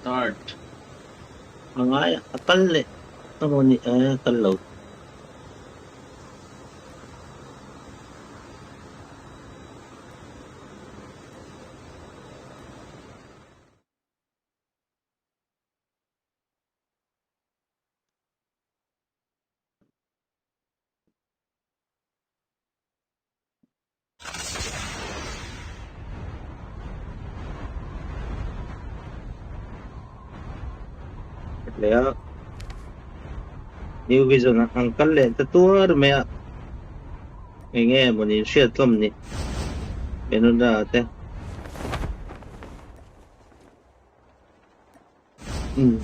Start a ngai a kal leh emaw ni e kal lo. Leh a New Vision ah an kal leh ta tuar mai a eng nge mawni hriat tlawm ni Benunda te umm.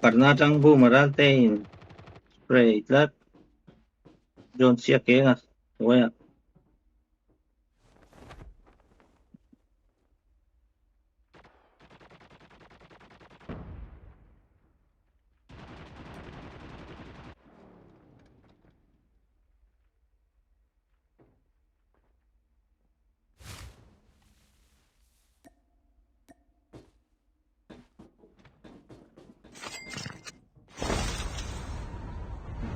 Karna atang boom a ral te in spray tlat John sia keng a hnuaiah.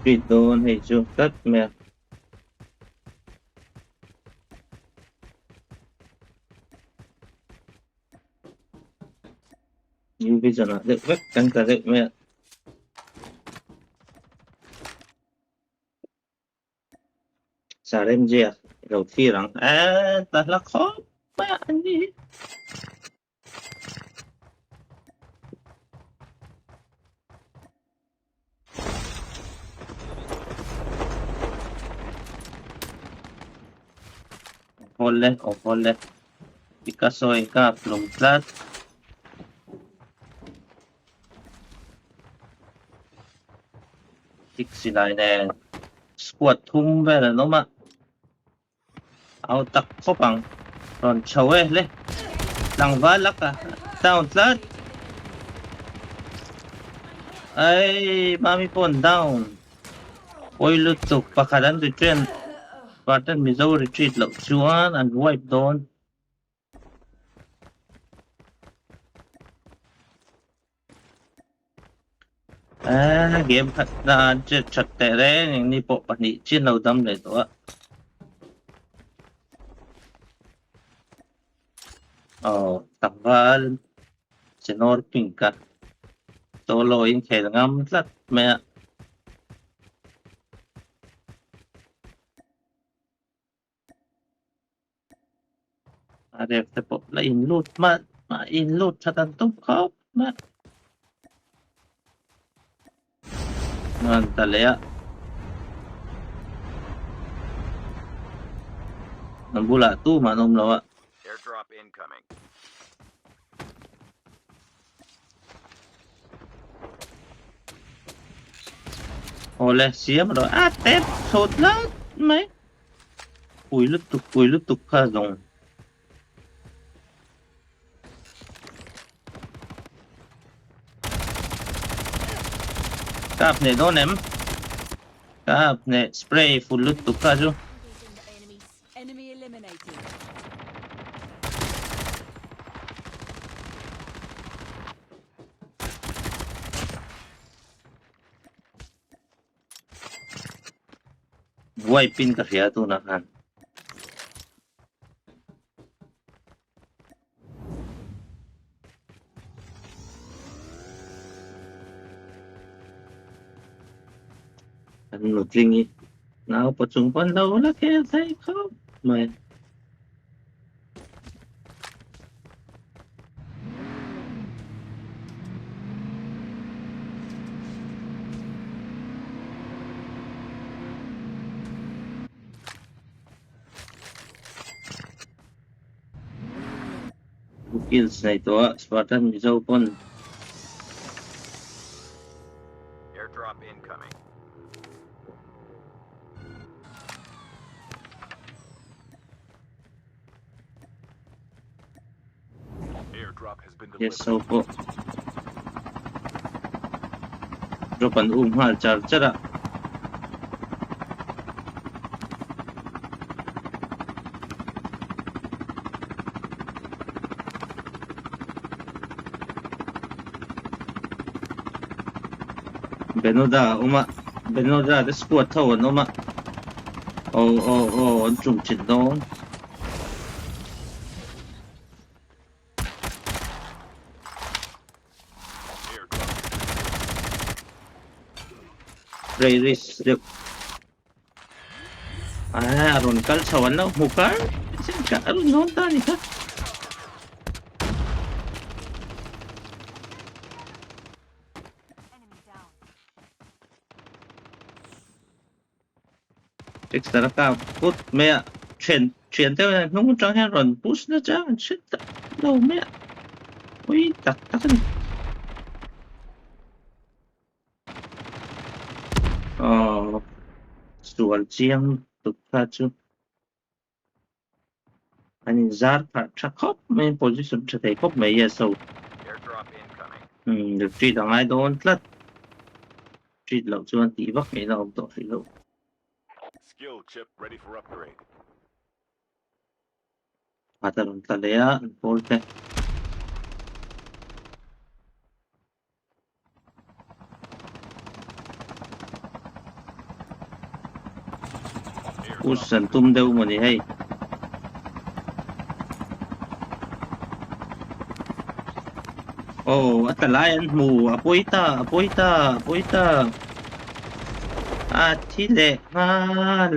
Tui dawn hei chu tlat mai a. New Vision ah deuh vek kan tla deuh mai a. Saremjia lo thlir ang e ta hla khawp mai a an ni hi. Awle awle Picasso in kap hlum tlat. Six silai nen squad thum vel an awm a au tak khawp ang rawn chho e le tlangval lak a down tlat ai mami pawh an down pawi lutuk pakhat an retreat Spartan Mizo retreat loh chuan an wipe dawn. A game khat na an chet that teh reng eng ni pawh pahnih chin lo dam leh tawh a. Aw tlangval Senor Pink a solo in khel ngam tlat mai a. A rep te pawh la in lut hma a in lut that an tum khawp mai a ta leh a an bulah tumah an awm lo a. Awle siam rawh a tep chhut tlat mai. Pui lutuk pui lutuk kha zawng. Kap hneh dawn em? Kap hneh spray full lutuk kha chu. Buai pin ka hria tunah khan. Kan nutling hi nau pawh chung pawn lo la khel thei khawp mai. Kills nei tawh a Spartan Mizo pawn. Airdrop incoming. Yes ho pawh drop an um nghal char char a. Benoda a awm a, Benoda te squad ho an awm a, aw aw aw an tum thin dawn. Rei risk deuh. A rawn kal chho an lo hmu kar ka a rawn dawn ta a ni kha. Dexter a kap put mai a, thian thian deuh hian hnung atang hian rawn push na chang an hre tak lo mai a, pawi tak tak a ni. Aww sual chiang tuk kha chu an in zar pharh tha khawp mai position tha thei khawp mai yes ho umm retreat a ngai dawn tlat retreat loh chuan tih vak ngaihna awm tawh hrih loh. Khat a rawn tla leh a an pawl te. Push an tum deuh maw ni hei. Aw a tla lai an hmu a pawi ta a pawi ta a pawi ta a thi leh nghal.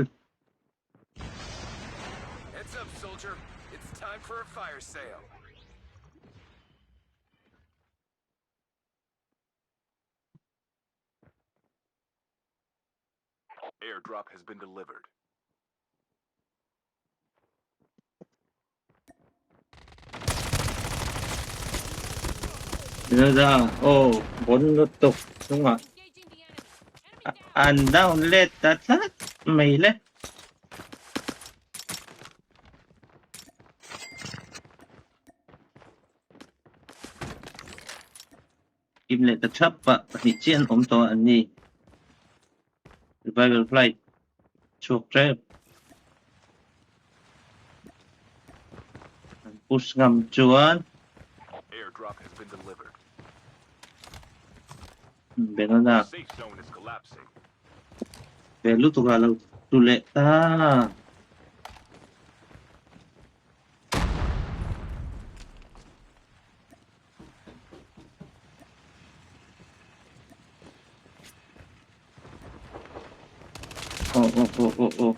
Airdrop has been delivered. Nada aw bon lutuk chungah an down let ta tlat mai le. Kim leh ta thap a, pahnih chiah an awm tawh a an ni. Revival flight chhuak tep. An push ngam chuan Benona ve lutuk a lo tlu leh ta. Aw aw aw aw aw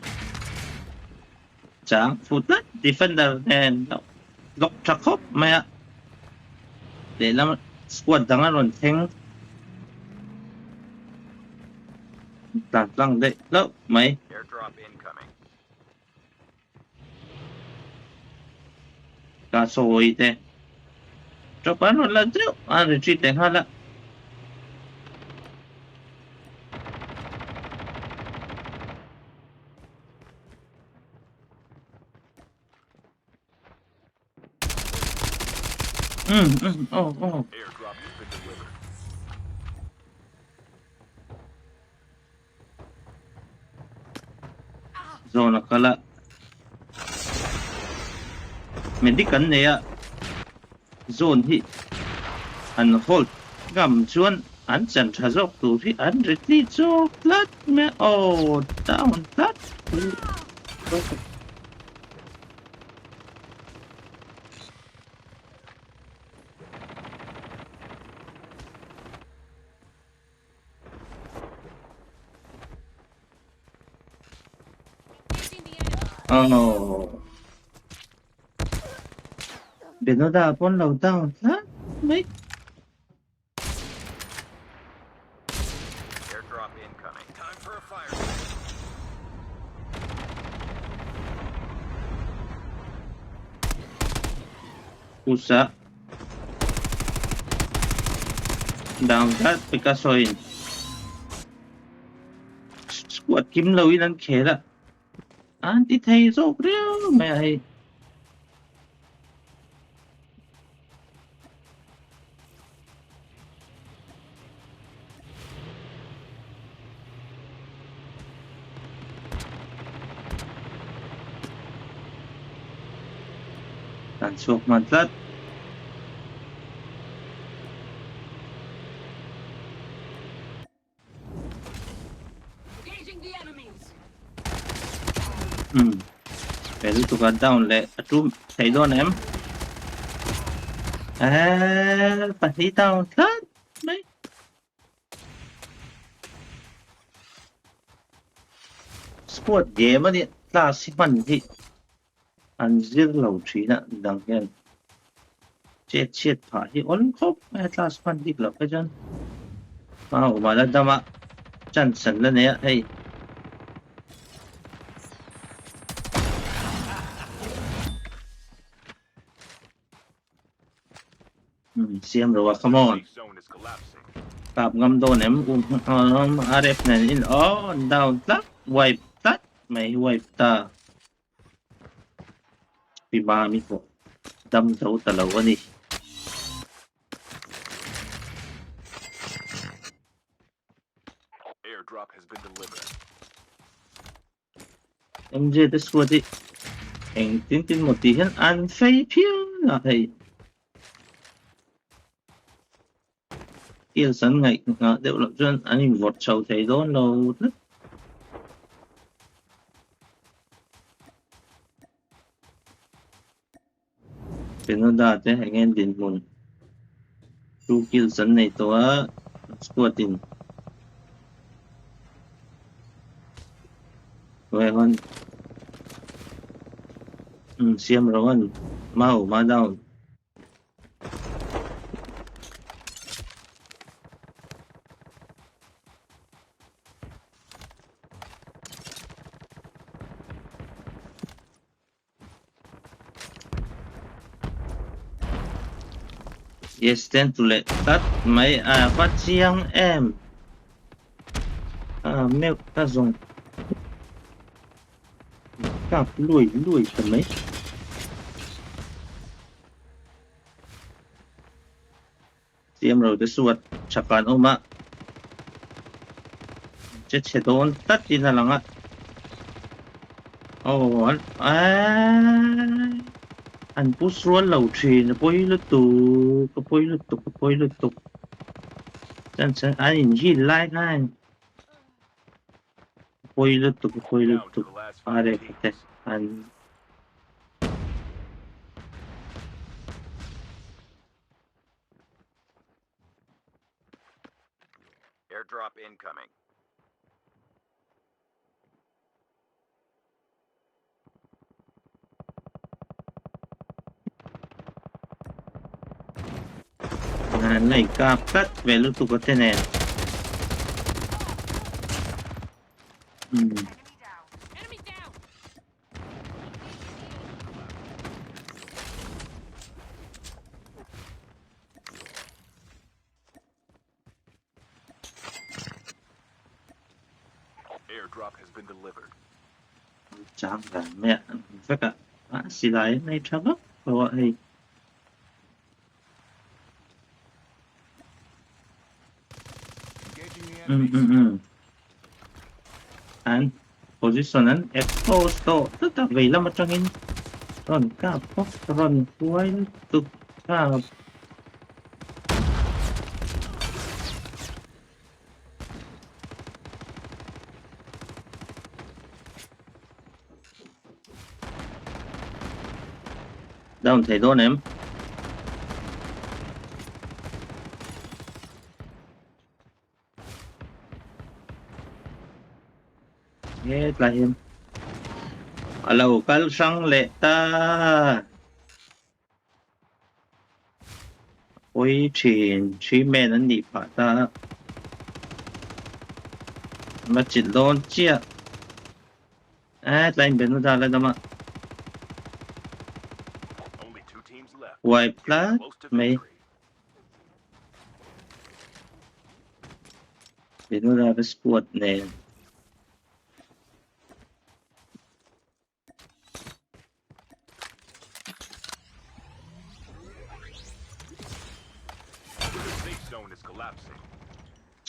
chang fu tlat defender nen lock tha khawp mai a lehlam squad dang a rawn thleng tlan tlang daih hlauh mai. Ka sawi te drop an rawn la deuh a retreat leh nghal a. Um um oh oh. Zawn a kal a, medic an nei a, zawn hi an hold ngam chuan an chan tha zawk tur hi an retreat zawk tlat mai a, aw down tlat. Oh. Benoda pawn lo down tlat mai. Airdrop incoming. Time for a fire. Pusa. Down tlat Picasso in squad kim lo in an khel a an ti thei zawk riau mai a hei. Tlan chhuak hman tlat. Umm he lutuk a down leh a tum thei dawn em? Eee pahnih down tlat mai. Squad game a nih class hi hman hi an zir lo thin a dang hian chet chhiat phah hi awl khawp mai a class hman bik loh phei chuan a awm a la dam a chance an la nei a hei. Siam ro a come on kap ngam dawn em um RF nen in on down tlat wipe tlat mai wipe ta pi mami pawh dam zo ta lo a ni. Airdrop has been delivered. MJ te squad hi eng tin tin maw tih hian an fei phian a hei. Kills an ngaih nghah deuh loh chuan an invawrh chho thei dawn lo tlat. Penoda te eng nge dinhmun two kills an nei tawh a squad in Wehan um siam rawh an mau ma down. Yes ten tu leh tlat mai a va chiang em a meuh ka zawng kap lui lui ta mai. Siam ro te suat chak an awm a, che chhe dawn tlat in a lang a, aw an eeii an push rual lo thin a pawi lutuk a pawi lutuk a pawi lutuk chuan chuan an in heal lai khan a pawi lutuk a pawi lutuk a rek te an. Airdrop incoming. An la inkap tlat ve lutuk a te nen. Hmm. Airdrop has been delivered. Chang dan mai a vek a a silai a nei tha vak lo a hei. An position an expose tawh tlat a vei lam atangin rawn kap bawk rawn huai lutuk kap. Down thei dawn em? Hetlai hian a lo kal hrang leh ta. Pawi thin, three man an nih phah ta a. An chilh dawn chiah. Hetlai in Benuda la dam a. Huai tlat mai. Benuda te squad nen.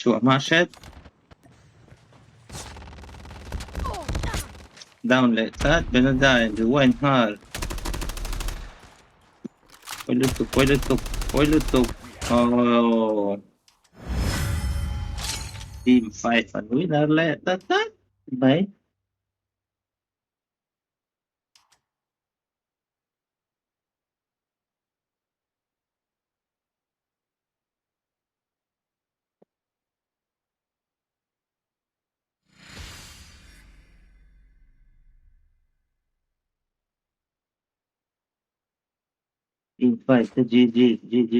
Chhuah hma hret. Down leh tlat Benada in rewind nghal. Pawi lutuk, pawi lutuk, pawi lutuk. Oh. Team 5 an winner leh ta tlat mai. Team 5 te GG, GG.